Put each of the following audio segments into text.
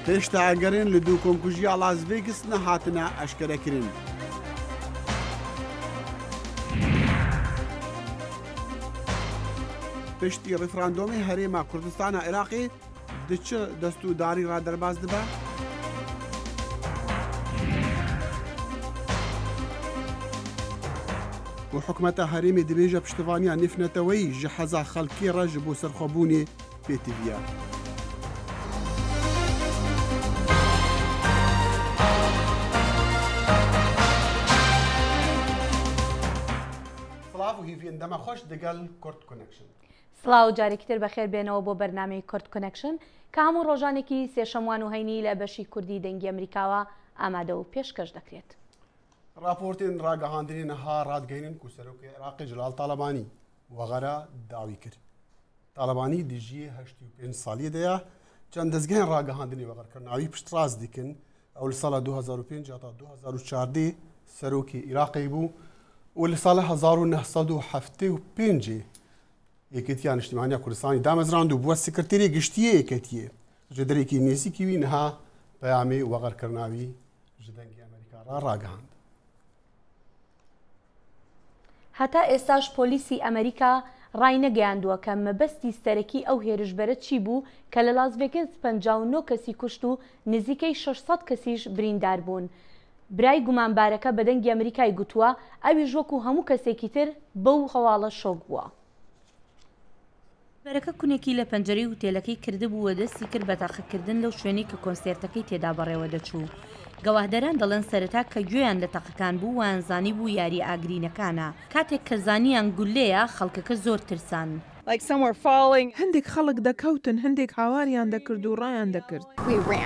هێشتا ئەگەرێن لە دوو کۆمکوژیا لاس ڤێگس نەهاتنە ئەشکەرەکرن. پشتی ڕیفراندۆمێ هەرێما کوردستانا عێراقێ د چ دەست و داری ڕا دەرباز دبە؟ و حکومەتە هەرێمێ دبێژە پشتڤانیا نێفنەتەوەیی ژ حەزا خەڵکێ ڕە ژ بۆ سەرخوەبوونێ پێتڤیە. سڵاڤ و هیڤیێن دەمە خوەش دگەل کورد کونەکشن. سڵاو جارێکی تر بەخێر بێنەوە بۆ بەرنامەی کورد کونەکشن کە هەموو ڕۆژانێکی سێشەموان و هەینی لە بەشی کوردی دەنگی ئەمریکاوە ئامادە و پێشکەش دەکرێت. ڕاپۆرتێن ڕاگەهاندنێ نها ڕادگەینن کو سەرۆکێ عێراقێ جەلال تاڵەبانی وەغەرا داوی کرد. تاڵەبانی دژیێ 85 ساڵیێ دەیا چەند دەزگەهێن ڕاگەهاندنێ وەغەرکردناوی پشتڕاست دیکن ئەو لە ساڵا 2005 تا 2014 سەرۆکی عێراقی بوو و لە ساڵە 1975 یەکێتییا نیشتیمانیا کوردستانی دامەزراند و بووە سکرتێری گشتیە یەکێتیە ژێدەرێکی نێزیکی وی نها پەیامی وەغەرکردناوی ژ دەنگی ئەمریکا ڕا ڕاگەهاند. هەتا ئێستاش پۆلیسی ئەمریکا ڕاینەگەیاندووە کە مەبەستی سەرەکی ئەو هێرشبەرە چی بوو کە لە لاس ڤێگەس 59 کەسی کوشت و نزیکەی 600 کەسیش بریندار بوون. برای گومانبارەکە بە دەنگی ئەمریکای گوتووە ئەویش وەکو هەموو کەسێکی تر بەو هەواڵە شۆک بووە. بەرەکە کونێکی لە پەنجەرەی هوتێلەکەی کردبوو و دەستی کرد بە تەقەکردن لەو شوێنەی کە کۆنسێرتەکەی تێدا بەڕێوەدەچوو. گەواهدەران دەڵێن سەرەتا کە گوێیان لە تەقەکان بوو وایانزانیبوو یارییە ئاگرینەکانە. کاتێک کە زانیان گوللەیە، خەڵکەکە زۆر ترسان. هەندێک خەڵک دەکەوتن، هەندێک هاواریان دەکرد و ڕایان دەکرد.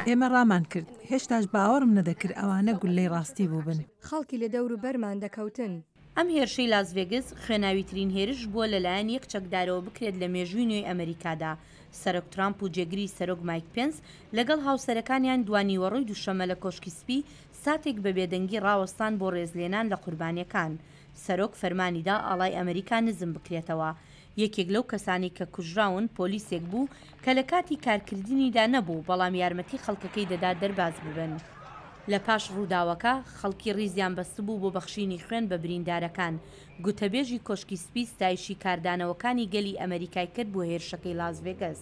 ئێمە ڕامان کرد. هێشتاش باوەڕم نەدەکرد ئەوانە گوللەی ڕاستی بووبن. خەڵکی لە دەوروبەرمان دەکەوتن. ئەم هێرشەی لاس ڤێگس خوێناویترین هێرش بووە لەلایەن یەک چەکدارەوە بکرێت لە مێژووی نوێی ئەمریکادا. سەرۆک ترامپ و جێگری سەرۆک مایک پێنس لەگەڵ هاوسەرەکانیان دوانیوەڕۆی دووشەممە لە کۆشکی سپی ساتێک بە بێدەنگی ڕاوەستان بۆ ڕێزلێنان لە قوربانیەکان. سەرۆک فەرمانی دا ئاڵای ئەمریکا نزم بکرێتەوە. یەکێک لەو کەسانەی کە کوژراون پۆلیسێک بوو کە لە کاتی کارکردنیدا نەبوو بەڵام یارمەتی خەڵکەکەی دەدا دەرباز ببن. لە پاش ڕووداوەکە، خەڵکی ڕیزیان بەستبوو بۆ بەخشینی خوێن بە بریندارەکان. گوتەبێژی کۆشکی سپی ستایشی کاردانەوەکانی گەلی ئەمەریکای کرد بۆ هێرشەکەی لاس ڤێگەس.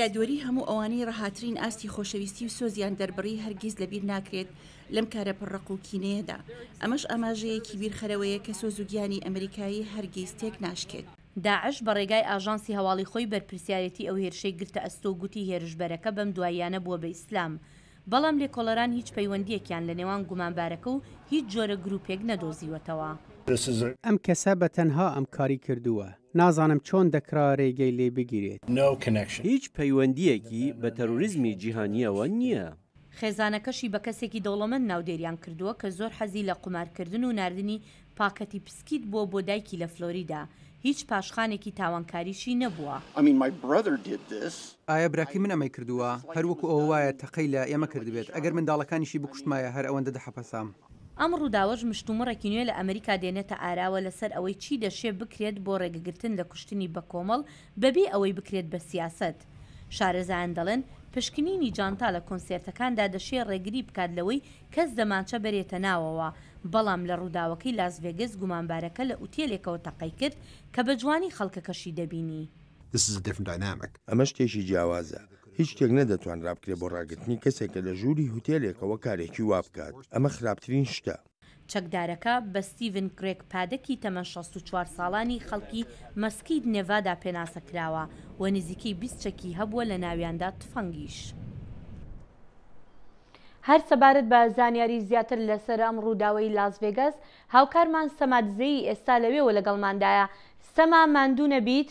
یادوەری هەموو ئەوانەی ڕەهاترین ئاستی خۆشەویستی و سۆزیان دەربڕی هەرگیز لەبیر ناکرێت لەم کارە پڕ ڕق و کینەیەدا. ئەمەش ئاماژەیەکی بیرخەرەوەیە کە سۆز و گیانی ئەمریکایی هەرگیز تێک ناشکێت. داعش بە ڕێگای ئاژانسی هەواڵی خۆی بەرپرسیارێتی ئەو هێرشەی گرتە ئەستۆ و گوتی هێرشبەرەکە بەم دواییانە بووە بە ئیسلام. بەڵام لێکۆڵەران هیچ پەیوەندییەکیان لە نێوان گومانبارەکە و هیچ جۆرە گروپێک نەدۆزیوەتەوە. ئەم کەسە بە تەنها ئەم کاری کردووە. نازانم چۆن دەکرا رێگەی لێ بگیرێت. هیچ پەیوەندییەکی بە تەرۆریزمی جیهانییەوە نییە. خێزانەکەشی بە کەسێکی دەوڵەمەند ناودێریان کردووە کە زۆر حەزی لە قومارکردن و ناردنی پاکەتی پسکیت بووە بۆ دایکی لە فلۆریدا، هیچ پاشخانێکی تاوانکاریشی نەبووە. ئایا براکەی من ئەمەی کردووە؟ هەر وەکو ئەوە وایە تەقەی لە ئێمە کردبێت، ئەگەر منداڵەکانیشی بکوشتمایە هەر ئەوەندە دەحەپەسام. ئەم ڕووداوەش مشتومڕێکی نوێ لە ئەمریکا دێنێتە ئاراوە لەسەر ئەوەی چی دەشێ بکرێت بۆ ڕێگەگرتن لە کوشتنی بەکۆمەڵ بەبێ ئەوەی بکرێت بە سیاسەت. شارەزایان دەڵێن، پشکنینی جانتا لە کۆنسێرتەکاندا دەشێ ڕێگری بکات لەوەی کەس دەمانچە بەرێتە ناوەوە، بەڵام لە ڕووداوەکەی لاس ڤێگەس گومانبارەکە لە ئوتێلێکەوە تەقەی کرد کە بە جوانی خەڵکەکەشی دەبینی. ئەمە شتێکی جیاوازە. هیچ شتێک نەدەتوانرا بکرێت بۆ ڕاگرتنی کەسێک کە لە ژووری هوتێلێکەوە کارێکی وا بکات. ئەمە خراپترین شتە. چەکدارەکە بە ستیڤن گرێگ پادەکی تەمەن 64 ساڵانی خەڵکی مەسکیت نێڤادا پێناسە کراوە و نزیکەی 20 چەکی هەبووە لە ناویاندا تفەنگیش. هەر سەبارەت بە زانیاری زیاتر لەسەر ئەم ڕووداوەی لاس ڤێگەس، هاوکارمان سەما دزەیی ئێستا لەوێوە لەگەڵماندایە. سەما ماندوو نەبیت.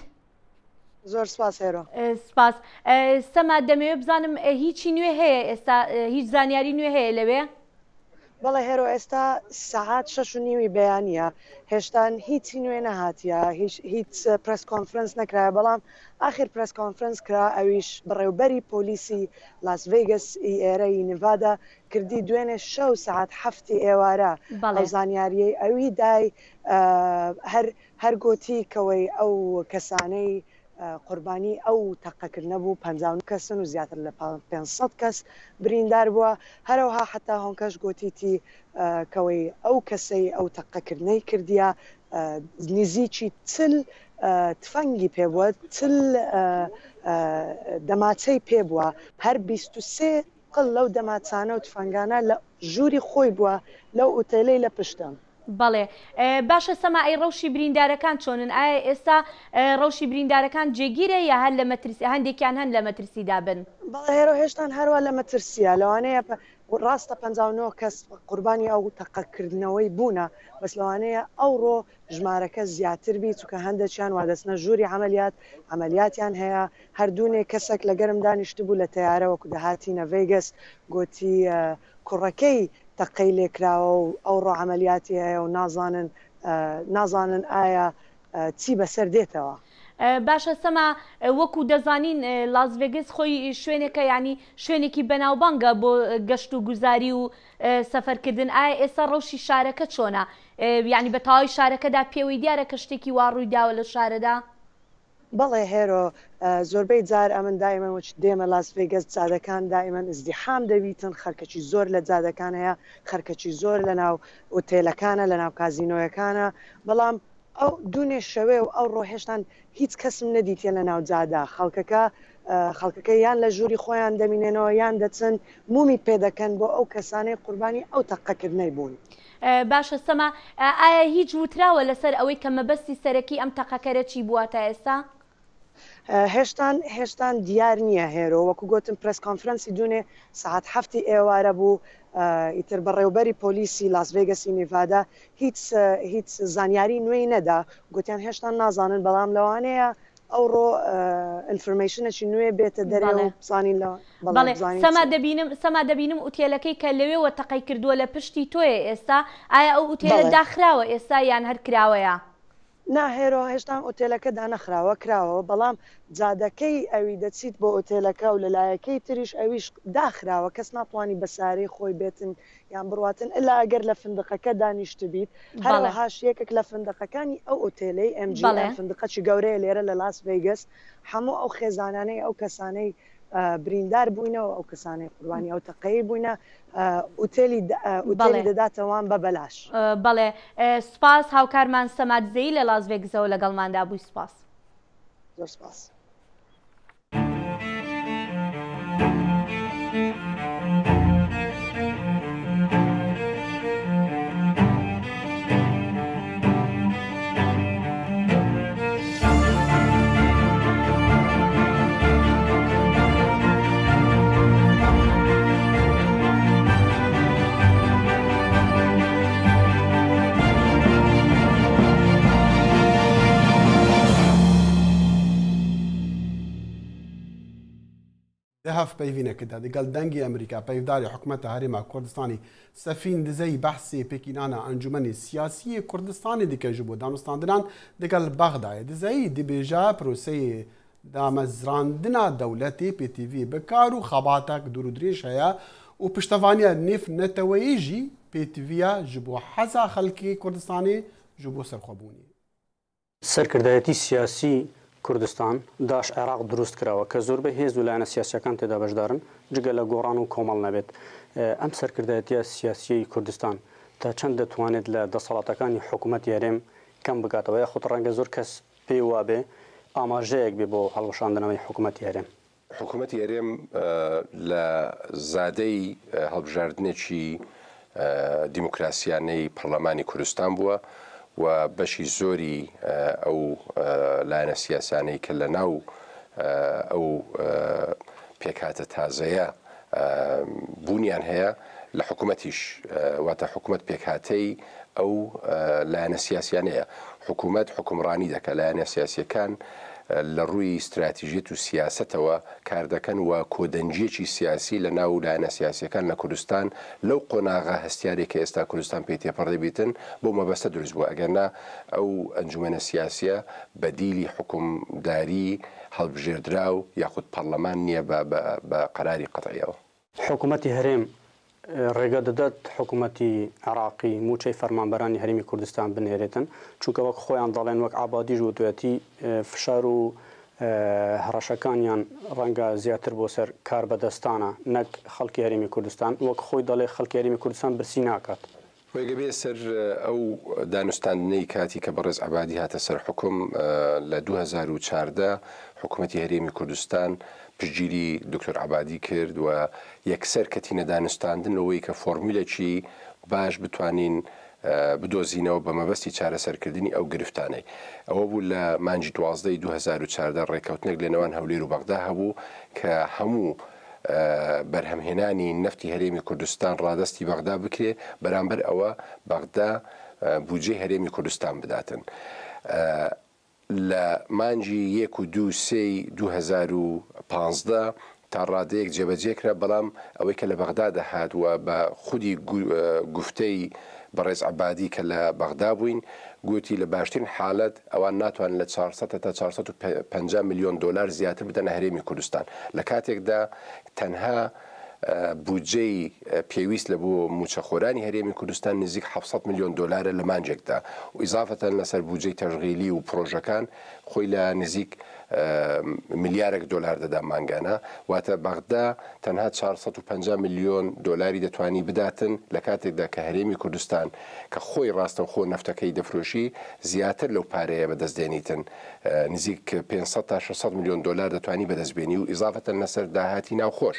زۆر سپاس هێرۆ. سپاس. سەما دەمەوێت بزانم هیچی نوێ هەیە ئێستا هیچ زانیاری نوێ هەیە لەوێ؟ بەڵێ هێرۆ ئێستا سەعات شەش و نیوی بەیانییە هێشتان هیچی نوێ نەهاتیە هیچ هیچ press conference نەکرایە بەڵام ئاخیر press conference کرا ئەویش بەڕێوبەری پۆلیسی لاس ڤێگەس ی ئێرە ی نڤادا کردی دوێنێ شەو سەعات حەفتی ئێوارە ئەو بەڵێ. زانیاریەی ئەوی دای هەر هەر گۆتی کەوەی ئەو کەسانەی. قوربانی ئەو تەقەکردنە بوو 59 کەسن و زیاتر لە 500 کەس بریندار بووە هەرەوها حتا هۆنکەش گۆتیتی کەوەی ئەو کەسەی ئەو تەقەکردنەی کردیە نزیکی 40 تفەنگی پێبووە 40 دەماچەی پێبووە هەر 23 قل لەو دەماچانە و تفەنگانە لە ژووری خۆی بووە لەو ئوتێلەی لە پشتم. بەڵێ باشە سەما ئەی ڕەوشی بریندارەکان چۆنن ئایا ئێستا ڕەوشی بریندارەکان جێگیرە یا هەر لە مەترسی هەندێکیان هەن لە مەترسیدا بن؟ بەڵێ هێرۆ هێشتان هەروا لە مەترسیە لەوانەیە ڕاستە 59 کەس قوربانی ئەو تەقەکردنەوەی بوونە بەس لەوانەیە ئەوڕۆ ژمارەکە زیاتر بی چونکە هەندەکیان وا دەچنە ژووری عەمەلیات عەمەلیاتیان هەیە هەر دوونێ کەسەک لەگەرم دانیشتبوو لە تەیارە وەکو دەهاتینە ڤێگەس گۆتی کوڕەکەی تەقەی لێکراوە و ئەوڕۆ عەمەلیاتی هەیە و نازانن نازانن ئایا چی بەسەر دێتەوە. باشە سەما وەکو دەزانین لاس ڤێگەس خۆی شوێنێکە یانی شوێنێکی بەناوبانگە بۆ گەشت و گوزاری و سەفەرکردن ئایا ئێستا ڕەوشی شارەکە چۆنە یانی بە تەواوی شارەکەدا پێوەی دیارە کە شتێکی وا ڕووی داوە لەو شارەدا؟ بەڵێ هێرۆ زۆربەی جار ئەمن دائیمەن وەچ دێمە لاس ڤێگەس جادەکان دائیمەن ئزدیحام دەبیتن خەرکەکی زۆر لە جادەکان هەیە خەرکەکی زۆر لە ناو ئوتێلەکانە لە ناو کازینۆیەکانە بەڵام ئەو دوونێ شەوێ و ئەوڕۆ هێشتان هیچ کەسم نەدیتیە لە ناو جادە خەڵکەکە خەڵکەکە یان لە ژووری خۆیان دەمینێنەوە یان دەچن مومی پێ دەکەن بۆ ئەو کەسانەی قوربانی ئەو تەقەکردنەی بوون. باشە سەما ئایا هیچ وتراوە لەسەر ئەوەی کە مەبەستی سەرەکی ئەم تەقەکەرە چی بووە تا ئێستا؟ هێشتان هێشتان دیار نییە هێرۆ، وەکو گۆتم پرێس کۆنفرەنسی دوونێ سەعات حەفتی ئێوارە بوو، ئیتر بەڕێوبەری پۆلیسی لاس ڤێگەسی نیڤادا هیچ هیچ زانیاری نوێی نەدا، گوتیان هێشتان نازانن، بەڵام لەوانەیە ئەوڕۆ ئینفۆرمەیشنێکی نوێ بێتە دەرێ و بزانین لە بەڵێ سەما دەبینم سەما دەبینم ئوتێلەکەی کە لەوێوە تەقەی کردووە لە پشتی تۆیە ئێستا، ئایا ئەو ئوتێلە داخراوە ئێستا یان هەر کراوەیە؟ نا هێرۆ هێشتا ئوتێلەکە دانەخراوە کراوە بەڵام جادەکەی ئەوی دەچیت بۆ ئوتێلەکە و لەلایەکەی تریش ئەویش داخراوە کەس ناتوانی بە سارەی خۆی بێتن یان بڕواتن ئلا ئەگەر لە فندقەکە دانیشتبیت هەروەهاش یەکێک لە فندقەکانی ئەو ئوتێلەی ئێم جی ئێم فندقەکی گەورەیە لێرە لە لاس ڤێگەس هەموو ئەو خێزانانەی ئەو کەسانەی بریندار بووینە و ئەو کەسانەی قوربانی ئەو تەقەیەی بووینە ئوتێلی ئوتێلی دەداتە وان بە بەلاش. بەڵێ سوپاس هاوکارمان سەما دزەیی لە لاس ڤێگسەوە لەگەڵماندا بووی سوپاس. زۆر سوپاس. Di hevpeyvînekê de digel Dengê Amerîka peyvdarê Hikûmeta Herêma Kurdistanê Sefîn Dizeyî behsê pêkînana Encûmenê Siyasî yê Kurdistanê dike ji bo danûstandinan digel Bexdayê. Dizeyî dibêje proseyê damezrandina dewletê pêtîviyê bi kar û xebatek dûr û dirêj heye û piştevaniya nêv neteweyî jî pêtiviya ji bo heza xelkê Kurdistanê ji bo serxwebûnê. سەرکردایەتی سیاسی کوردستان داش عێراق دروست کراوە کە زۆربەی هێز و لایەنە سیاسیەکان تێدا بەشدارن جگە لە گۆڕان و کۆمەڵ نەبێت ئەم سەرکردایەتیە سیاسیەی کوردستان تا چەند دەتوانێت لە دەسەڵاتەکانی حکومەتی هەرێم کەم بکاتەوە یاخود ڕەنگە زۆر کەس پێی وابێ ئاماژەیەک بێ بۆ هەڵوەشاندنەوەی حکومەتی هەرێم. حکومەتی هەرێم لە زادەی هەڵبژاردنێکی دیموکراسیانەی پەڕلەمانی کوردستان بووە و بەشی زۆری ئەو لایەنە سیاسانەی کە لە ناو ئەو پێکهاتە تازەیە بوونیان هەیە لە حکومەتیش واتە حکومەت پێکهاتەی ئەو لایەنە سیاسیانەیە. حکومەت حوکمڕانی دەکات، لایەنە سیاسییەکان لە ڕووی ستراتیژیەت و سیاسەتەوە کار دەکەن و کۆدەنگییەکی سیاسی لە ناو لایەنە سیاسییەکان لە کوردستان لەو قۆناغە هەستیارەی کە ئێستا کوردستان پێی تێپەڕ دەبیتن بەو مەبەستە دروست بووە ئەگەرنا ئەو ئەنجومەنە سیاسییە بەدیلی حوکمداری هەڵبژێردراو یاخود پەڕلەمان نییە بە قەراری قەتعیەوە. حکومەتی هەرێم ڕێگە دەدات حکومەتی عێراقی مووچەی فەرمانبەرانی هەرێمی کوردستان بنێرێتن، چونکە وەک خۆیان دەڵێن، وەک عەبادیش وتویەتی فشار و هەڕەشەکانیان ڕەنگە زیاتر بۆ سەر کاربەدەستانە نەک خەڵکی هەرێمی کوردستان، وەک خۆی دەڵێ خەڵکی هەرێمی کوردستان برسی ناکات. ڕێگە بێ سەر ئەو دانوستاندنەی کاتی کە بەڕێز عەبادی هاتە سەر حوکم لە 2014 حکومەتی هەرێمی کوردستان پشتگیری دکتۆر عەبادی کرد و یەکسەر کەتینە دانوستاندن لەوەی کە فۆرمیولێکی باش بتوانین بدۆزینەوە بە مەبەستی چارەسەرکردنی ئەو گرفتانەی. ئەوە بوو لە مانگی 12 ی 2014 ڕێککەوتنێک لەنێوان هەولێر و بەغدا هەبوو کە هەموو بەرهەمهێنانی نەفتی هەرێمی کوردستان ڕادەستی بەغدا بکرێ، بەرامبەر ئەوە بەغدا بودجەی هەرێمی کوردستان بداتن. لە مانگی یەک و دوو سێی 2015 تا ڕادەیەک جێبەجێ کرا، بەڵام ئەوەی کە لە بەغدا دەهات و بە خودی گوفتەی بەڕێز عەبادی کە لە بەغدا بووین گوتی لە باشترین حالەت ئەوان ناتوانن لە 400 هەتا 450 ملیۆن دۆلار زیاتر بدەنە هەرێمی کوردستان لە کاتێکدا تەنها بودجەی پێویست لە بۆ مووچەخۆرانی هەرێمی کوردستان نزیک 700 ملیۆن دۆلارە لە مانگێکدا و ئیزافەتەن لەسەر بودجەی تەشغیلی و پرۆژەکان خۆی لە نزیک ملیارێک دۆلار دەدا مانگانە، واتە بەغدا تەنها 450 ملیۆن دۆلاری دەتوانی بداتن لە کاتێکدا کە هەرێمی کوردستان کە خۆی ڕاستەوخۆ نەفتەکەی دەفرۆشی زیاتر لەو پارەیە بەدەست دێنیتن نزیک 500 تا 600 ملیۆن دۆلار دەتوانی بەدەست بێنی و ئیزافەتەن لەسەر داهاتی ناوخۆش.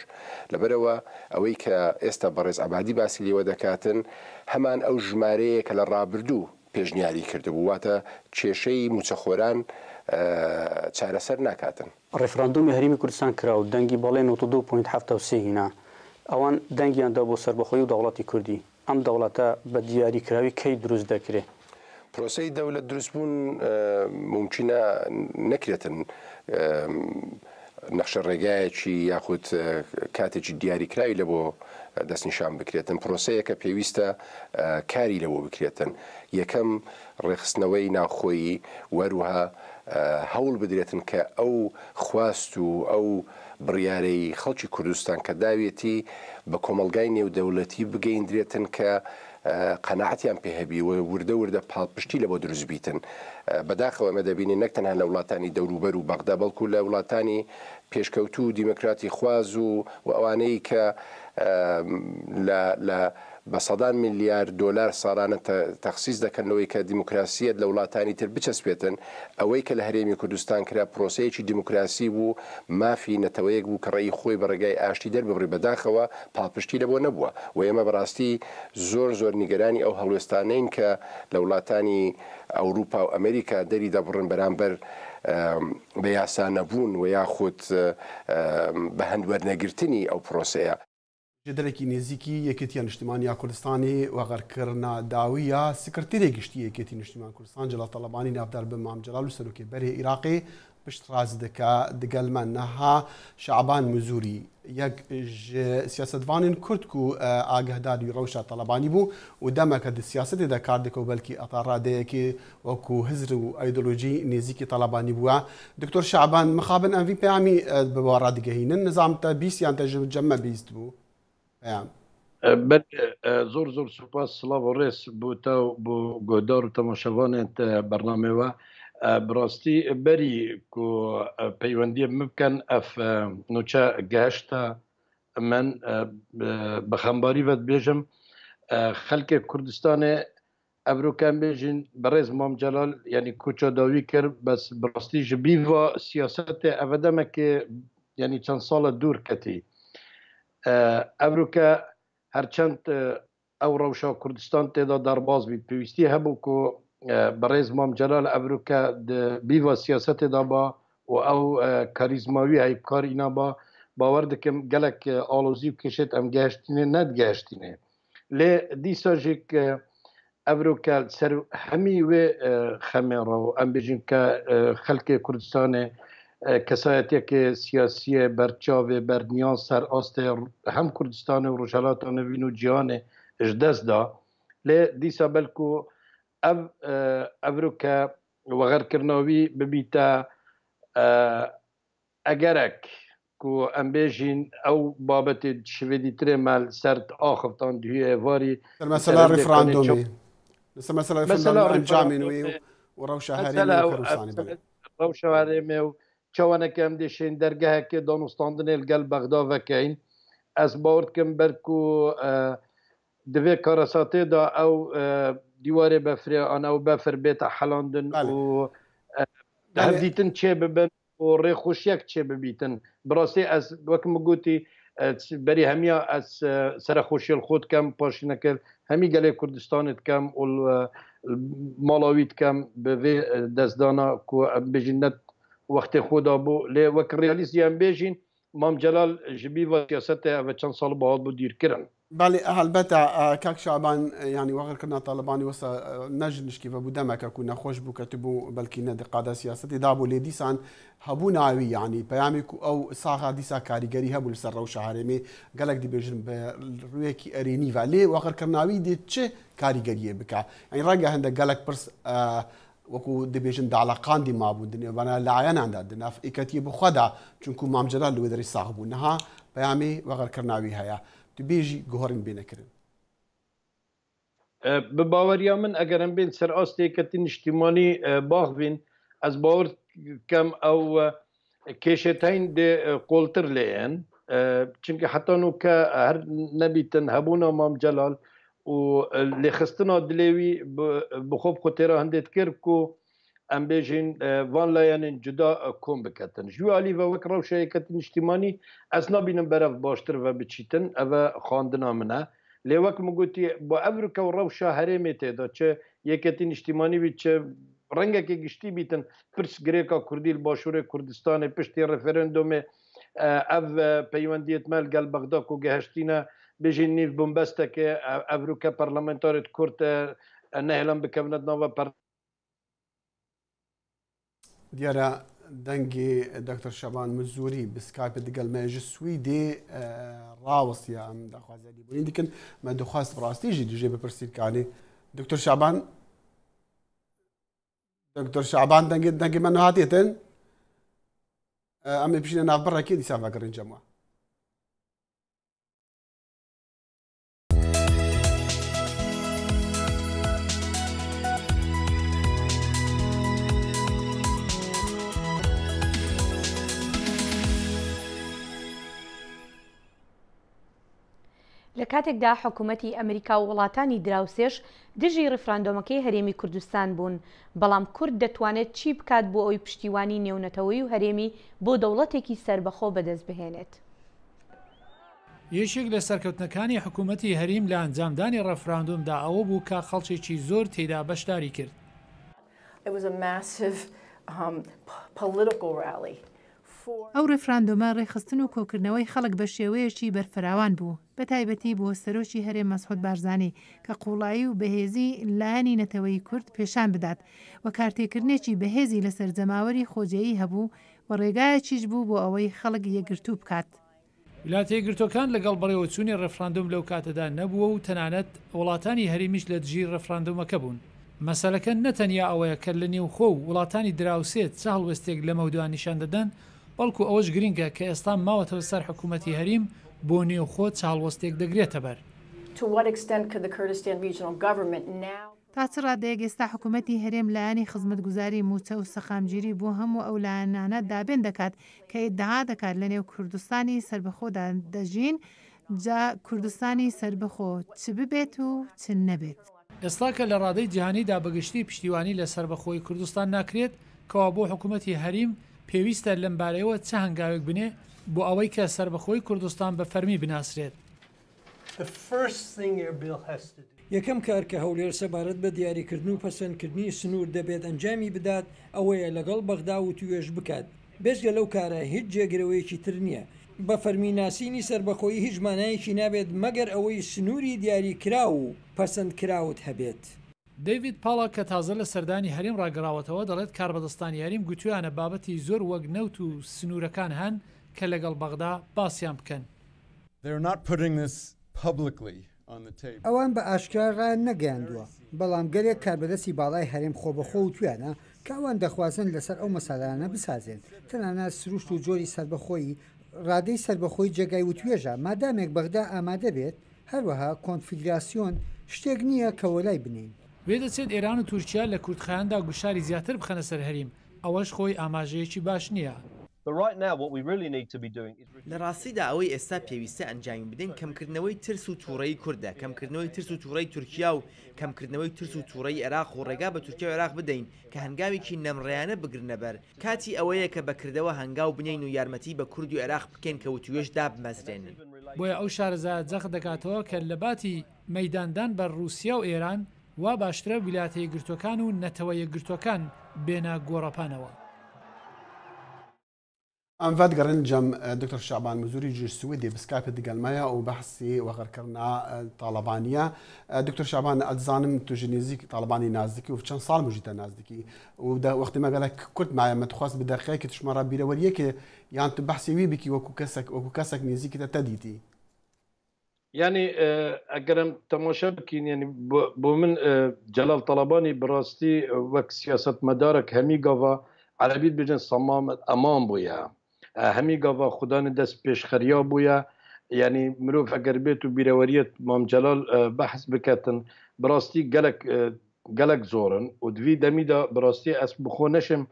لەبەرئەوە ئەوەی کە ئێستا بەڕێز عەبادی باسی لێوە دەکاتن هەمان ئەو ژمارەیە کە لە ڕابردوو پێشنیاری کردبوو، واتە کێشەی مووچەخۆران چارەسەر ناکاتن. ڕیفراندۆمی هەرێمی کوردستان کرا و دەنگی بەڵێ 92 point 73 هینا. ئەوان دەنگیان دا بۆ سەربەخۆیی و دەوڵەتی کوردی. ئەم دەوڵەتە بە دیاریکراوی کەی دروست دەکرێ؟ پرۆسەی دەولەت دروستبوون مومکینە نەکرێتن نەخشە ڕێگایەکی یاخود کاتێکی دیاریکراوی لە بۆ دەستنیشان بکرێتن، پرۆسەیەکە پێویستە کاری لەبۆ بکرێتن، یەکەم ڕێکخستنەوەی ناوخۆیی و هەروەها هەوڵ بدرێتن کە ئەو خواست و ئەو بڕیارەی خەڵکی کوردستان کە داویەتی بە کۆمەڵگای نێودەولەتی بگەیندرێتن کە قەناعەتیان پێ هەبی و وردە وردە پاڵپشتی لەبۆ دروست بیتن. بەداخەوە ئێمە دەبینین نەک تەنها لە وڵاتانی دەوروبەر و بەغدا بەڵکو لە وڵاتانی پێشکەوتوو و دیموکراتی خواز و و ئەوانەی کە لە لە بە سەدان میلیار دۆلار ساڵانە تەخسیس دەکەن لەوەی کە دیموکراسیەت لە وڵاتانی تر بچەسپێتن، ئەوەی کە لە هەرێمی کوردستان کرا پرۆسەیەکی دیموکراسی بوو، مافی نەتەوەیەک بوو کە ڕەئی خۆی بە ڕێگای ئاشتی دەرببڕی بەداخەوە پاڵپشتی لەبۆ نەبووە و ئێمە بەڕاستی زۆر زۆر نیگەرانی ئەو هەڵوێستانەین کە لە وڵاتانی ئەوروپا و ئەمریکا دەری دەبڕن بەرامبەر بە یاسا نەبوون و یاخود بە هەند وەرنەگرتنی ئەو پرۆسەیە. جێدەرێکی نێزیکی یەکێتیە نیشتیمانیا کوردستانی وەغەرکردنا داویە سکرتێرێ گشتی یەکێتی نیشتیمان کوردستان جەلال تاڵەبانی ناودار بە مام جەلال و سەرۆکێ بەرێ ئیراقێ پشتڕاست دکا دگەل مە نها شەعبان مزوری یەک ژ سیاسەتڤانێن کورد کو ئاگەهداری ڕەوشا تاڵەبانی بوو و دەمەکە د سیاسەتێ دە کار دکە و بەلکی ئەتا ڕادەیەکێ وەکو هزر و ئایدۆلۆژی نێزیکی تاڵەبانی بووە. دکتۆر شەعبان مخابن ئەم ڤی پەیامی بە وە ڕادگەهینن نزام تە بیست یان تە ژ جەمە 20 بوو پەیام. بەلێ زۆر زۆر سوپاس سڵاو و ڕێز بۆ تە و بۆ گۆهدار و تەماشەڤانێن بەرنامەێ وە. بڕاستی بەری کو پەیوەندیە من بکەن ئەف نوچە گەهشتە من بە خەمباری ڤە دبێژم خەلکێ کوردستانێ ئەڤرۆ کە ئەم بێژین بەڕێز مام جەلال یانی کۆچا داوی کرد بەس بەڕاستی ژ بیڤا سیاسەتێ ئەڤە دەمەکێ یانی چەند ساڵە دوور کەتی ئەڤرۆ کە هەرچەند ئەو ڕەوشا کوردستان تێدا دەرباز بیت پێویستی هەبوو کو بەڕێز مام جەلال ئەڤرۆ کە بیڤا سیاسەتێ دابا و ئەو کاریزماوی هەی بکار ئینا با باوەر دکم گەلەک ئاڵۆزی و کێشێت ئەم گەهشتینێ نەدگەهشتینێ لێ دیسا ژی ک ئەڤرۆ کە سەر هەمی وێ خەمێ ڕە و ئەم بێژین کە خەلکێ کوردستانێ کەسایەتیەکێ سیاسیێ بەرچاوێ بەرنیاز سەر ئاستێ هەم کوردستانێ و ڕۆژهەلاتا نەڤین و جیهانێ ژ دەس دا لێ دیسا بەلکو ئەڤ ئەڤرۆ کە وەغەرکردناوی ببیتە ئەگەرەک کو ئەم بێژین ئەو بابەتێ شڤێدیترێ مە سەر ئاخفتان دویێ ئێڤاری لەسەر مەسەلە ڕیفراندۆمێ لەسەر مەسەلە ڕیفراندۆم ئەنجامێن وێ و ڕەوشە هەرێمێ و کوردستانی بەلێ. ڕەوشە هەرێمێ و چاوەنەکە ئەم دێ شێن دەرگەهەکێ دانوستاندنێ لگەل بەغدا ڤەکەین. ئەز باوەر دکەم بەرکو di vê karesatê de ew dîwarê befrê an ew befr bête helandin û hevdîtin çê bibin û rêxweşiyek çê bibîtin. Bi rastî ez wek min gotî berî hemiya ez serexweşiyê li xwe dikem, paşîneke hemî gelê Kurdistanê dikem û li mala wî dikem bi vê destdana ku em bêjin ne wextê xwe de bû lê wek realîst jî em bêjîn Mam Celal ji bî va siyasetê ev çend sal bû hatibû dûrkirin. Belê helbete kak Şaban yanî wexirkirina Talibanî wisa ne ji nişkê ve bû demeke ku nexweş bû ketibû belkî ne di qada siyasetê da bû lê dîsan hebûna wî yanî peyamê ku ew saxa dîsa karîgerî hebû li ser rewşa herêmê gelek dibêjin bi rûyekî erênî ve lê wexirkirina wî dê çi karîgeriyê bike yanî renge hindek gelek pirs Wekû dibêjin daleqandî mabûn di nêvana layenan de, di nav êketiyê bi xwe de, çunkû Mam Celal li wê derê sax bû. Niha peyamê wexerkirina wî heye. Tu bêjî guherîn bêne kirin. Bi baweriya min eger em bên ser astê Yeketî Niştîmanî baxivîn, ez bawer dikim ew kêşeteyên dê qoltir lê yên. Çimkî heta nûke her nebîtin hebûna Mam Celal û lêxistina dilê wî bi xwe bi xwe têra hindê dikir ku em bêjin van layenên cuda kom biketin. Ji wî alî ve wek rewşa Yeketî Niştîmanî ez nabînim berev baştir ve biçîtin, ev e xwendina min e. Lê wek min gotî bo ev rike û rewşa herêmê tê de çi Yeketî Niştîmanî bî çi rengekê giştî bîtin pirsgirêka Kurdî li Başûrê Kurdistanê piştî referendomê Ev peywendiyê me li gel Bexda ku gehiştîne bêjîn nîv bombestekê ev rûke parlamentarê di Kurd nehêlan bikevine di nava per Diyar e dengê Doktor Şaban Mizûrî bi Skype digel me ji Swîdê rawestiya em daxwaza lêborîn dikin. Me dixwest bi rastî jî dijê bipirsîn kanê Doktor Şaban Doktor Şaban dengê dengê me nehatiye tin. Em ê pişîne nav birrekê dîsa vegerîn cem we. لە کاتێکدا حکوومەتی ئەمریکا و وڵاتانی دراوسێش دژی ڕیفراندۆمەکەی هەرێمی کوردستان بوون، بەڵام کورد دەتوانێت چی بکات بۆ ئەوەی پشتیوانی نێونەتەوەیی و هەرێمی بۆ دەوڵەتێکی سەربەخۆ بەدەست بهێنێت؟ یەکێک لە سەرکەوتنەکانی حکوومەتی هەریم لە ئەنجامدانی ڕێفراندۆمدا ئەوە بوو کە خەڵکێکی زۆر تێیدا بەشداری کرد. ئەو ڕێفراندۆمە ڕێکخستن و کۆکردنەوەی خەڵک بە شێوەیەکی بەرفراوان بوو، بە تایبەتی بۆ سەرۆکی هەرێم مەسعود بارزانی کە قووڵایی و بەهێزی لایەنی نەتەوەیی کورد پێشان بدات و کارتێکردنێکی بەهێزی لەسەر جەماوەری خۆجێیی هەبوو و ڕێگایەکیش بوو بۆ ئەوەی خەڵک یەکگرتوو بکات. ویلایەتە یەکگرتووەکان لەگەڵ بەڕێوەچوونی ڕێفراندۆم لەو کاتەدا نەبووە و تەنانەت وڵاتانی هەرێمیش لە دژی ڕێفراندۆمەکە بوون. مەسەلەکە نە تەنیا ئەوەیە کە لە نێوخۆ و وڵاتانی دراوسێ چ هەڵوێستێک لەمەودوا نیشان دەدەن، بەڵکو ئەوەش گرنگە کە ئێستا ماوەتەوە سەر حکوومەتی هەریم بۆ نێوخۆ چ هەڵوەستێک دەگرێتە بەر. تا چ ڕادەیەک ئێستا حکوومەتی هەرێم لایەنی خزمەتگوزاری مووچە و سەقامگیری بۆ هەموو ئەو لایەنانە دابێن دەکات کە ئیدعا دەکات لەنێو کوردستانی سەربەخۆدا دەژین، جا کوردستانی سەربەخۆ چ ببێت و چ نەبێت. ئێستا کە لە ڕادەی جیهانیدا بە گشتی پشتیوانی لە سەربەخۆیی کوردستان ناکرێت، کەوابوو حکوومەتی هەریم پێویستە لەم بارەیەوە چ هەنگاوێک بنێ بۆ ئەوەی کە سەربەخۆیی کوردستان بە فەرمی بناسرێت؟ یەکەم کار کە هەولێر سەبارەت بە دیاریکردن و پەسەندکردنی سنوور دەبێت ئەنجامی بدات ئەوەیە لەگەڵ بەغدا وتووێژ بکات، بێجگە لەو کارە هیچ جێگرەوەیەکی تر نییە. بە فەرمی ناسینی سەربەخۆیی هیچ مانایەکی نابێت مەگەر ئەوەی سنووری دیاریکراو و پەسەندکراوت هەبێت. دەیڤید پاڵاک کە تازە لە سەردانی هەرێم ڕاگەڕاوەتەوە دەڵێت کاربەدەستانی هەریم گوتویانە بابەتی زۆر وەک نەوت و سنوورەکان هەن کە لەگەڵ بەغدا باسیان بکەن. ئەوان بە ئاشکرا ڕایان نەگەیاندووە، بەڵام گەلێک کاربەدەستی باڵای هەرێم خۆبەخۆ وتویانە کە ئەوان دەخوازن لەسەر ئەو مەسالانە بسازێن، تەنانەت سروشت و جۆری سەربەخۆیی، ڕادەی سەربەخۆیی جێگای وتوێژە، مادامێک بەغدا ئامادە بێت، هەروەها کۆنفیدراسیۆن شتێک نییە کە وەلای بنێین. وێدەچێت ئێران و تورکیا لە کورتخایەندا گوشاری زیاتر بخەنە سەر هەریم، ئەوەش خۆی ئاماژەیەکی باش نییە. لە ڕاستیدا ئەوەی ئێستا پێویستە ئەنجامی بدەین کەمکردنەوەی ترس و توڕەیی کوردە، کەمکردنەوەی ترس و توڕەی تورکیا و کەمکردنەوەی ترس و توڕەیی عێراق و ڕێگا بە تورکیا و عێراق بدەین کە هەنگاوێکی نەمڕیانە بگرنەبەر، کاتی ئەوەیە کە بە کردەوە هەنگاو بنێین و یارمەتی بە کورد و عێراق بکەین کە وتووێژ دابمەزرێنن. بۆیە ئەو شارەزایە جەخت دەکاتەوە کە لەباتی مەیداندان بە ڕووسیا و ئێران، وا باشترە ویلایەتە یەکگرتووەکان و نەتەوە یەکگرتووەکان بێنە گۆڕەپانەوە. ئەم ڤەدگەڕن جەم دکتۆر شەعبان مزوری جی سویدی بسکایپ دگەلمەیە و بەحسی وەغەرکردنا تاڵەبانیە دکتۆر شەعبان ئەدزانم تو ژ نزیک تاڵەبانی نازدیکی و چەند ساڵ مژیتە نازدیکی و دە وەختی مەگەلە کورت مایە مە تخواست bi دەقەیەکی تشمەڕا بیرەوەریەکێ یان تو بەحسی وی بکی وەکو کەسەک وەکو کەسەک نزیکتە تە دیتی. یانی ئەگەر ئەم تەماشا بکەین یانی بۆ من جەلال تەڵەبانی بەڕاستی وەک سیاسەتمەدارێک هەمی گاڤا عەرەبی دبێژن سەمام ئەمام بوویە هەمی گاڤا خودانی دەست پێشخەریا بوویە یانی مرۆڤ ئەگەر بێت و بیرەوەریەت مام جەلال بەحس بکەتن بەڕاستی گەلک گەلک زۆرن و دوی دەمیدا بەڕاستی ئەس بخۆ نەشم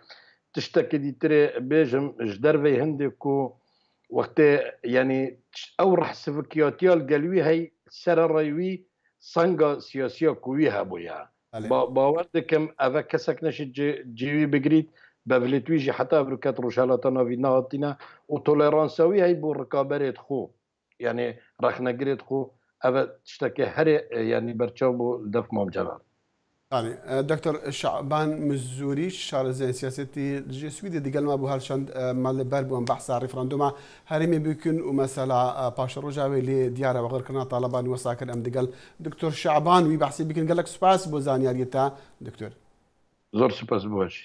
تشتێکی دیترێ بێژم ji دەرڤەی هەندێک و وەختێ یانی ئەو ڕەح سڤکیاتیا لگەل وی هەی سەرەڕای وی سەنگا سیاسیا کو وی هەبوویە. باوەر دکم ئەڤە کەسەک نەشید جێ جێ وی بگریت بەڤلێت وی ژی حەتا ئەڤرو کەت ڕوژهەلاتا ناڤین نەهاتینە و تۆلێڕانسا وی هەی بۆ ڕکابەرێت خۆ یانی ڕەخنەگرێت خۆ ئەڤە تشتەکێ هەرێ یانی بەرچاو بۆ لدەف مام جەلال. بەڵێ دکتۆر شەعبان مزوریش شارەزای سیاسەتی دژی سویدی دگەل ما بوو هەرچەند مە لە بەر بووم بەحسا ڕیفراندۆما هەرێمی بکن و مەسەلا پاشەڕۆژا وێ لێ دیارە وەغەرکردنا تاڵەبانی وەسا کرد ئەم دگەل دکتۆر شەعبان وی بەحسی بکن گەلەک سوپاس بۆ زانیاریەتا دکتۆر. زۆر سوپاس بۆش.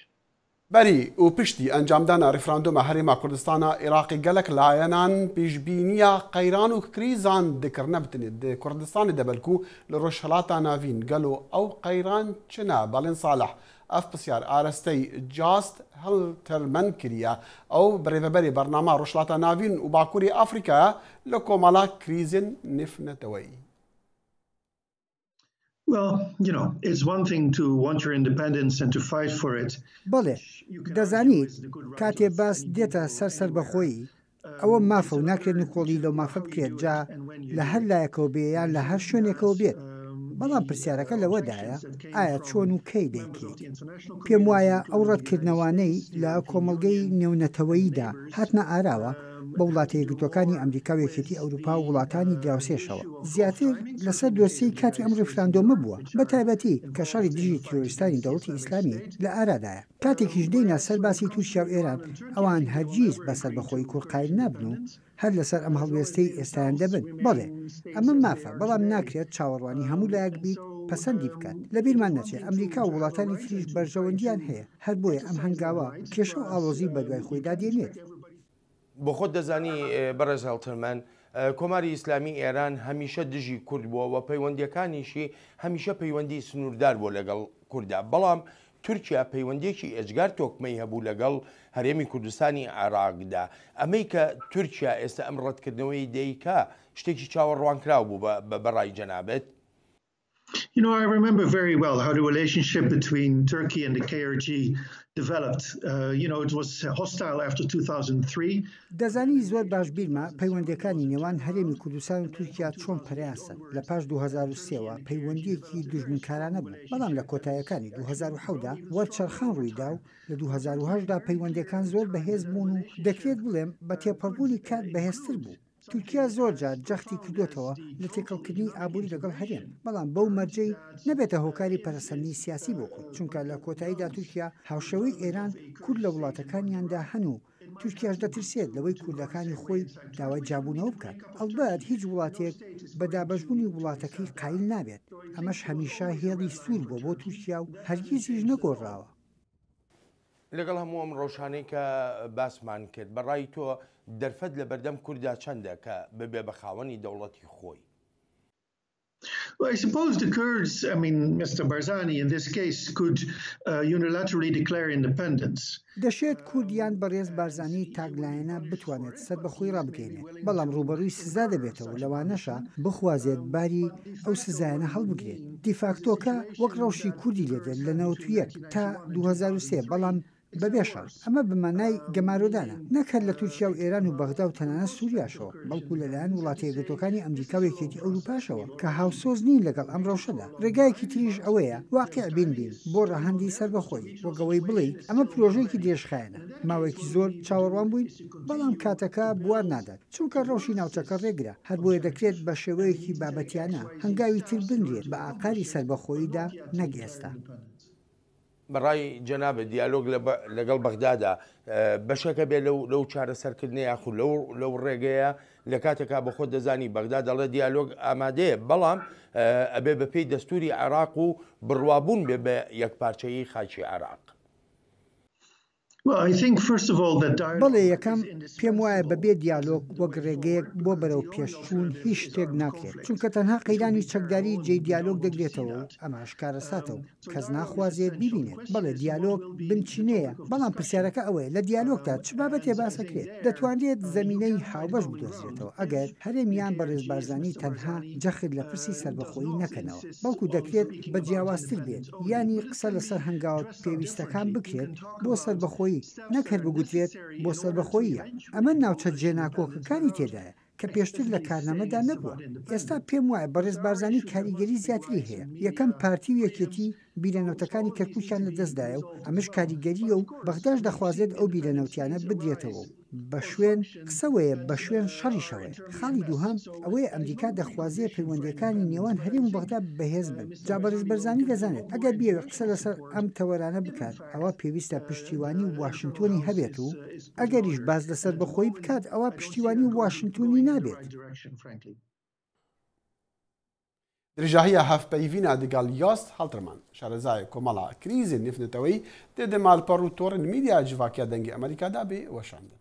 بەری و پشتی ئەنجامدانا ریفراندۆما هەرێما کوردستانا ئیراقی گەلەک لایەنان پیشبینیا قەیران و کریزان دکرنە بتنێ د کوردستانێ دە بەلکو لە رۆژهەلاتا ناڤین گەلۆ ئەو قەیران چنە بەڵێن سالح ئەف پسیار ئارەستەی جاست هڵترمەن کریە ئەو برێڤەبەرێ بەرنامە رۆژهەلاتا ناڤین و باکوری ئافریکایە لە کۆمەڵا کریزێن نێفنەتەوەیی. بەڵێ، دەزانیت کاتێ باس دێتە سەر سەربەخۆیی، ئەوە مافە و ناکرێت نکۆڵی لەو مافە بکرێت جا لە هەر لایەکەوە بێ یان لە هەر شوێنێکەوە بێت، بەڵام پرسیارەکە لەوەدایە ئایا چۆن و کەی دەیکەیت؟ پێم وایە ئەو ڕەتکردنەوانەی لە کۆمەڵگەی نێونەتەوەییدا هاتنە ئاراوە، بە وڵاتە یەکگرتووەکانی ئەمریکا و یەکێتی ئەوروپا و وڵاتانی دراوسێشەوە، زیاتر لەسەر دۆسیەی کاتی ئەم ڕیفراندۆمە بووە، بە تایبەتی کە شەڕی دژی تیرۆریستانی دەوڵەتی ئیسلامی لە ئارادایە. کاتێکیش دێینە سەر باسی تورکیا و ئێران، ئەوان هەرگیز بە سەربەخۆیی کورد قایل نابن و هەر لەسەر ئەم هەڵوێستەی ئێستایان دەبن. بەڵێ، ئەمە مافە، بەڵام ناکرێت چاوەڕوانی هەموو لایەک بیت پەسەندی بکات. لەبیرمان نەچێت ئەمریکا و وڵاتانی تریش بەرژەوەندییان هەیە، هەر بۆیە ئەم هەنگاوە کێشە و ئاڵۆزی بەدوای خۆیدا دێنێت. بۆ خۆت دەزانی بەڕێز هێڵترمەن، کۆماری ئیسلامی ئێران هەمیشە دژی کورد بووە و پەیوەندییەکانیشی هەمیشە پەیوەندی سنووردار بووە لەگەڵ کوردا، بەڵام تورکیا پەیوەندییەکی ئێجگار تۆکمەی هەبوو لەگەڵ هەرێمی کوردستانی عێراقدا. ئەمەی کە تورکیا ئێستا ئەم ڕەتکردنەوەی دەیکا شتێکی چاوەڕوانکراو بوو بە ڕای جەنابت؟ You know, I remember very well how the relationship between Turkey and the KRG developed. Uh, you know, it was hostile after 2003. دەزانی زۆر باش بیرمە پەیوەندیەکانی نێوان هەرێمی کوردستان و تورکیا چۆن پەرەیان سەند، لە پاش 2003 وە پەیوەندیەکی دوژمنکارانە بوو، بەڵام لە کۆتایەکانی 2007 دا وەرچەرخان ڕوویدا و لە 2008 دا پەیوەندیەکان زۆر بەهێز بوون و دەکرێت بڵێم بە تێپەڕبوونی کات بەهێزتر بوو. تورکیا زۆر جار جەختی کردۆتەوە لە تێکەڵکردنی ئابووری لەگەڵ هەرێم، بەڵام بەو مەرجەی نەبێتە هۆکاری پەرەسەندنی سیاسی بۆ کورد، چونکە لە کۆتاییدا تورکیا هاوشێوەی ئێران کورد لە وڵاتەکانیاندا هەن و تورکیاش دەترسێت لەوەی کوردەکانی خۆی داوای جیابوونەوە بکات. ئەڵبەت هیچ وڵاتێک بە دابەشبوونی وڵاتەکەی قایل نابێت، ئەمەش هەمیشە هێڵی سوور بووە بۆ تورکیا و هەرگیزیش نەگۆڕاوە. لەگەڵ هەموو ئەم ڕەوشانەی کە باسمان کرد، بە ڕای تۆ دەرفەت لە بەردەم کورددا چەندە کە ببێ بە خاوەنی دەوڵەتی خۆی؟ Well, I suppose the Kurds, I mean, Mr. Barzani in this case, could uh, unilaterally declare independence. دەشێت کورد یان بەڕێز بارزانی تاکلایەنە بتوانێت سەربەخۆی ڕابگەیەنێت، بەڵام ڕووبەڕووی سزا دەبێتەوە، لەوانەشە بخوازێت باری ئەو سزایانە هەڵبگرێت. دیفاکتۆکە وەک ڕەوشی کوردی لێدێت لە 91 تا 2003، بەڵام بەبێ شەڕ. ئەمە بە مانای گەمارۆدانە، نەک هەر لە تورکیا و ئێران و بەغدا و تەنانەت سوریاشەوە، بەڵکو لەلایەن وڵاتە یەکگرتووەکانی ئەمریکا و یەکێتی ئەوروپاشەوە کە هاوسۆز نین لەگەڵ ئەم ڕەوشەدا. ڕێگایەکی تریش ئەوەیە واقیع بین بین بۆ ڕەهەندی سەربەخۆیی، وەک ئەوەی بڵێیت ئەمە پرۆژەیەکی درێژخایەنە، ماوەیەکی زۆر چاوەڕوان بووین، بەڵام کاتەکە بوار نادات، چونکە ڕەوشی ناوچەکە ڕێگرە، هەربۆیە دەکرێت بە شێوەیەکی بابەتیانە هەنگاوی تر بنرێت بە ئاقاری سەربەخۆییدا نەک ئێستا. بە ڕای جەنابت دیالۆگ لەگەڵ بەغدادا بەشێکە بێ لەو چارەسەرکردنە یاخود لەو ڕێگەیە لە کاتێکا بە خۆت دەزانی بەغدا دەڵێ دیالۆگ ئامادەیە بەڵام ئەبێ بەپێی دەستوری عێراق و بڕوابوون بێ بە یەکپارچەیی خاکی عێراق. بەڵێ یەکەم، پێم وایە بەبێ دیالۆگ وەک ڕێگەیەک بۆ بەرەو پێشچوون هیچ شتێک ناکرێت، چونکە تەنها قەیرانی چەکداری جێی دیالۆگ دەگرێتەوە و ئەمەش کارەساتە و کەس ناخوازێت بیبینێت. بەڵێ دیالۆگ بنچینەیە، بەڵام پرسیارەکە ئەوەیە لە دیالۆگدا چ بابەتێ باسەکرێت؟ دەتوانرێت زەمینەی هاوبەش بدۆزرێتەوە ئەگەر هەرێم یان بەڕێز بارزانی تەنها جەخت لە پرسی سەربەخۆیی نەکەنەوە، بەڵکو دەکرێت بە جیاوازتر بێت، یانی قسە لەسەر هەنگاوە پێویستەکان بکرێت بۆ سەربەخۆیی، نەک هەر بگوترێت بۆ سەربەخۆییە. ئەمە ناوچە جێناکۆکەکانی تێدایە کە پێشتر لە کارنامەدا نەبووە. ئێستا پێم وایە بەڕێز بارزانی کاریگەری زیاتری هەیە. یەکەم پارتی و یەکێتی بیرە نەوتەکانی کەرکوکیان لەدەستدایە و ئەمەش کاریگەرییە و بەغداش دەخوازێت ئەو بیرە نەوتیانە بدرێتەوە و بەشوێن قسەوەیە بەشوێن شەڕیشەوەیە. خاڵی دووهەم ئەوەیە ئەمریکا دەخوازێ پەیوەندییەکانی نێوان هەرێم و بەغدا بەهێز بن. جا بەڕێز بەرزانی دەزانێت ئەگەر بیەوێت قسە لەسەر ئەم تەوەرانە بکات ئەوا پێویستە پشتیوانی واشنتۆنی هەبێت و ئەگەریش باس لە سەربەخۆیی بکات ئەوا پشتیوانی واشنتۆنی نابێت. درێژاهیە هەڤپەیڤینا دگەڵ یۆست هەڵترمان، شارەزای کۆمەڵە کریزێن نێفنەتەوەیی دێ دە ماڵپەڕ و تۆڕێن میدیا جڤاکیا دەنگی ئەمەریکادا بێ وەشاندن.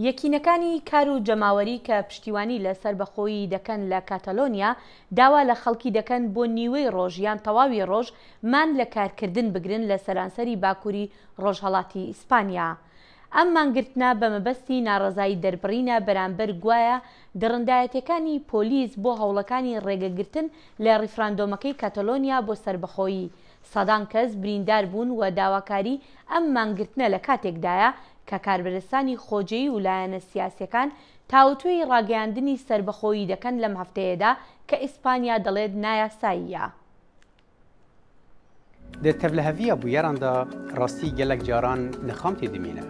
یەکینەکانی کار و جەماوەری کە پشتیوانی لە سەربەخۆیی دەکەن لە کاتالۆنیا، داوا لە خەڵکی دەکەن بۆ نیوەی ڕۆژ یان تەواوی ڕۆژ مان لە کارکردن بگرن لە سەرانسەری باکوری ڕۆژهەڵاتی ئیسپانیا. ئەم مانگرتنە بە مەبەستی ناڕەزایی دەربڕینە بەرامبەر گوایە دڕندایەتیەکانی پۆلیس بۆ هەوڵەکانی ڕێگەگرتن لە ڕیفراندۆمەکەی کاتۆلۆنیا بۆ سەربەخۆیی. سەدان کەس بریندار بوون و داواکاری ئەم مانگرتنە لە کاتێکدایە کە کاربەدەستانی خۆجێی و لایەنە سیاسیەکان تاوتوێی ڕاگەیاندنی سەربەخۆیی دەکەن لەم هەفتەیەدا کە ئیسپانیا دەڵێت نایاساییە. Di tevliheviya bûyeran de rastî gelek caran nixamtî dimîne.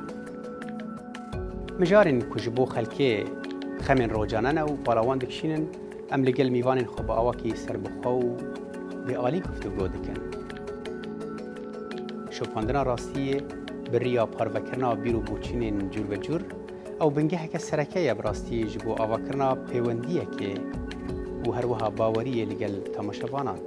Mijarên ku ji bo xelkê xemên rojane ne û bala wan dikişînin, em li gel mîvanên xwe bi awakî serbixwe û bêalî guftûgo dikin. Şopandina rastiyê bi riya parvekirina bîr û boçûnên cûrbecûr ew bingeheke sereke ye bi rastî ji bo avakirina pêwendiyekê û herwiha baweriyê li gel temaşevanan.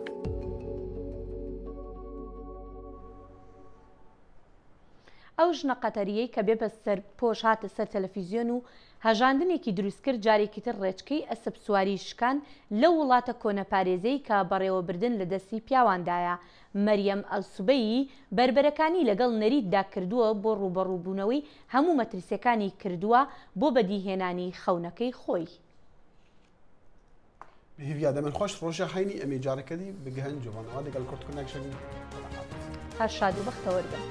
ئەو ژنە قەتەرییەی کە بێ سەرپۆش هاتە سەر تەلەفیزیۆن و هەژاندنێکی دروستکرد جارێکی تر ڕێچکەی ئەسپسواری شکان لەو وڵاتە کۆنەپارێزەی کە بەڕێوەبردن لە دەستی پیاواندایە مەریەم ئەلسوبەیی بەربەرەکانی لەگەڵ نەریتدا کردووە بۆ ڕووبەڕووبوونەوەی هەموو مەترسیەکانی کردووە بۆ بەدیهێنانی خەونەکەی خۆی. بە هیڤیا دەمن خۆش ڕۆژە هەینی ئەمێ جارەکەدی بگەهن جوانەوە دەگەڵ کورد کۆنێکشن. هەر شاد و بەختەوەر بن.